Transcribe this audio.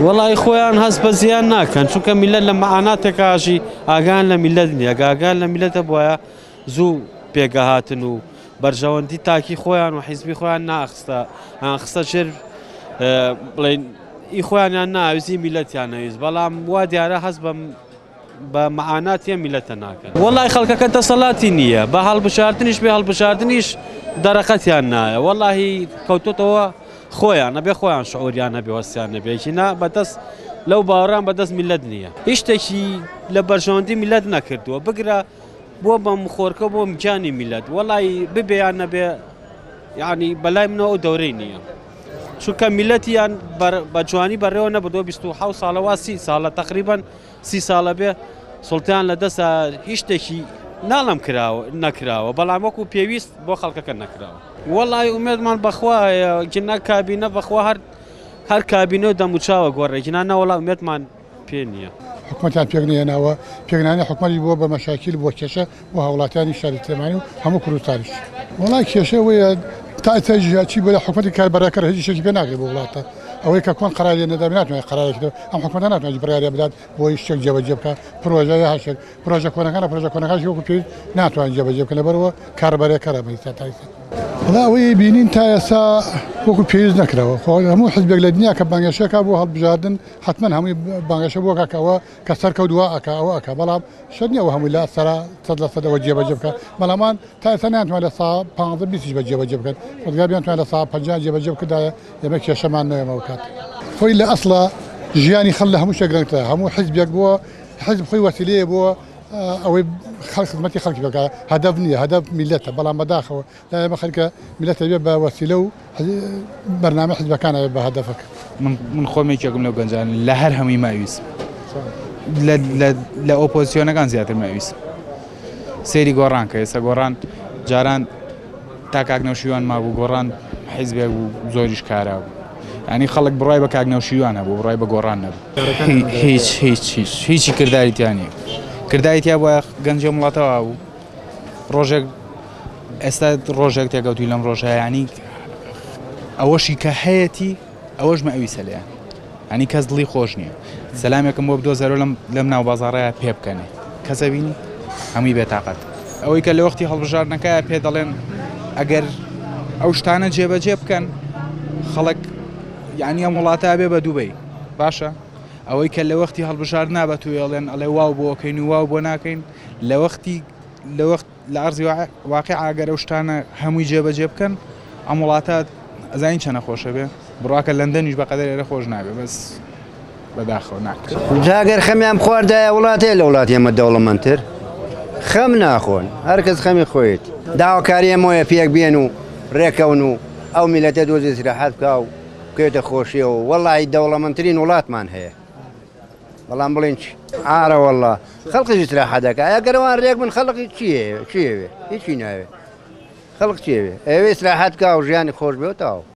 وەڵی خۆیان هەست بە زیان ناکەن، چونکە میلەت لە مەعاناتێکا ئاژی، ئاگان لە میلەت نییە. ئاگان لە میلەتە بواە زوو پێگەهاتن و بەرژەوەندی تاکی خۆیان و حیزبی خۆیان ناخستە خستە ژێر بڵێن ئی خۆیانیان ناویزی میلەتیان نەویست، بەڵام وا دیارە هەست بە بە مەعاناتی میلەتە ناکەن. وەڵی خەڵکەکە دەسەڵاتی نییە، بە هەڵبژاردنیش بێ هەڵبژاردنیش دەرەقەتیان نایە. وەڵاهی کەوتۆتەوە خۆیان نەبێ، خۆیان شعوریان نەبێ، وەستیان نەبێ، نا بەدەست لەو باوەڕان بەدەست میلەت نییە. هیچ شتێکی لە بەرژەوەندی میلەت نەکردووە، بگرە بۆ بەم خۆرکە بۆ گیانی میلەت. وەڵی ببێ یان نەبێ، یعنی بەلای منەوە ئەو دەورەی نییە، چونکە میلەتیان بە جوانی بەڕێوە نەبردووە. 27 ساڵە وا 30 ساڵە، تقریبا 30 ساڵە بێ سوڵتیان لە دەسە، هیچ شتێکی ناڵم کراوە نەکراوە، بەڵام وەکو پێویست بۆ خەڵکەکە نەکراوە. وەڵی ئومێدمان بەخوا هەیە، گینا کابینە بەخوا هەر کابینە و دەموچاوە گۆڕێکینا نەوەڵا ئومێدمان پێ نییە. حکوومەتیان پێک نێناوە، پێکنانی حکوومەتی بووە بە مەشاکیل، بۆ کێشە بۆ هاوڵاتیانی شاری سلێمانی و هەموو کوردستانیش. وەڵای کێشە وەیە تا ئێستا چی بۆ لە حکوومەتی کاربەڕێکەر هیچ شتێکی پێ ناکرێت بۆ وڵاتە. ئەوەی کە کۆن قەراری نەدا، ناتوانێت قەرارێک، ئەم حکوومەتە ناتوانێت بڕیارێ بدات بۆ شتێک جێبەجێ بکات، پرۆژە یا هەر شتێک. پرۆژە کۆنەکانە، پرۆژە کۆنەکان وەکو پێویست ناتوانێت جێبەجێ بکەن، لەبەرەوە کاربەرێکەرە تا ئێستا. وەڵا ئەوەی بینین تا ئێستا وەکو پێویست نەکراوە. خۆ هەموو حزبێک لە دنیا کە بانگەشەکە بۆ هەڵبژاردن، حتمما هەمووی بانگەشە بۆ کاکە ئەوە کە سەرکەوت وا ئەکا ئەوە ئەکا، بەڵام شەرت نییە ئەوە هەمووی لە سەرا 100% ئەوە جێبەجێ بکە. بەڵامان تا ئێستا ناتوانێت 15% 20 بە جێبەجێ بکەن. خۆزگا بیانتوانێت 50% جێبەجێ بکردایە، ئێمە کێشەمان نەیەمەوە کات. خۆی لە ئەسڵە ژیانی خەڵ لە هەموو شتێک گرنگترە. هەموو حزبێک بووە حزب خۆی وەسیلەیە بووە ئەوەی خەڵک خزمەتی خەڵکی بکات، هەدەف نییە، هەدەف میلەتە. بەڵام بەداخەوە لا ئێمە خەریکە میلەتە بێ بە وەسیلە و بەرنامە حزبەکان بە هەدەفەکە. من خۆم یەکێکم لەو گەنجان لە هەر هەمووی ماویست، لە ئۆپۆزیسیۆنەکان زیاتر ماویست. سەیری گۆڕان کە ئێستا گۆڕان جاران تا کاک نەوشیروان مابوو، گۆڕان حیزبێک بوو زۆریش کارا بوو، ینی خەڵک بڕای بە کاک نەوشیروان هەبوو، بڕای بە گۆڕان نەبوو. هیچ هیچ هیچ هیچی کرداری تیا نییە. کرداری تیا بووە گەنجی وڵاتەوە بوو. ڕۆژێک ئێستا ڕۆژێک تێکەوتوی لەم ڕۆژە، ینی ئەوەشی کە هەیەتی ئەوەش مەویسە لێیان، ینی کەس دڵی خۆش نییە. سەلامێکم بۆ بدۆزەرەوە لەم ناو بازاڕەیە پێ بکەنێ، کەسە بینی هەمووی بێتاقەت. ئەوەی کە لە وەختی هەڵبژاردنەکە پێ دەڵێن ئەگەر ئەو شتانە جێبەجێ بکەن خەڵک یعنی ئەم وڵاتە بێ بە دوبەی باشە، ئەوەی کە لە وەختی هەڵبژاردنا بە توێڵێن ئەڵێ واو بۆکەین و واو بۆ ناکەین، لە وەختی لە وەخت لە ئەرزی واقع ئەگەر ئەو شتانە هەمووی جێبەجێ بکەن ئەم وڵاتە ئەزانین چەنە خۆشە بێ، بڕواکە لەندەنیش بەقەدەر ئێرە خۆش نابێ، بەس بەداخەوە ناکرێت. جاگەر خەمیان بخواردایە وڵاتێ لە وڵاتی ئێمە دەوڵەمەندتر، خەم ناخۆن، هەرکەس خەمی خۆیت. داواکاری ئێمەیە پێک بێن و ڕێکەون و ئەو میلەتە دۆزی ئیسراحەت بکا و بکەوێتە خۆشیەوە. وەڵی دەوڵەمەندترین وڵاتمان هەیە، بەڵام بڵێن چی؟ ئارە وەڵا خەڵکی ئیسراحەت دەکا. ئەگەر ئەوان ڕێک بن خەڵکی چییە؟ چیەوێ؟ هیچی ناوێ. خەڵک چیەوێ؟ ئەوێ ئیسراحەت بکا و ژیانی خۆش بێ و تەواو.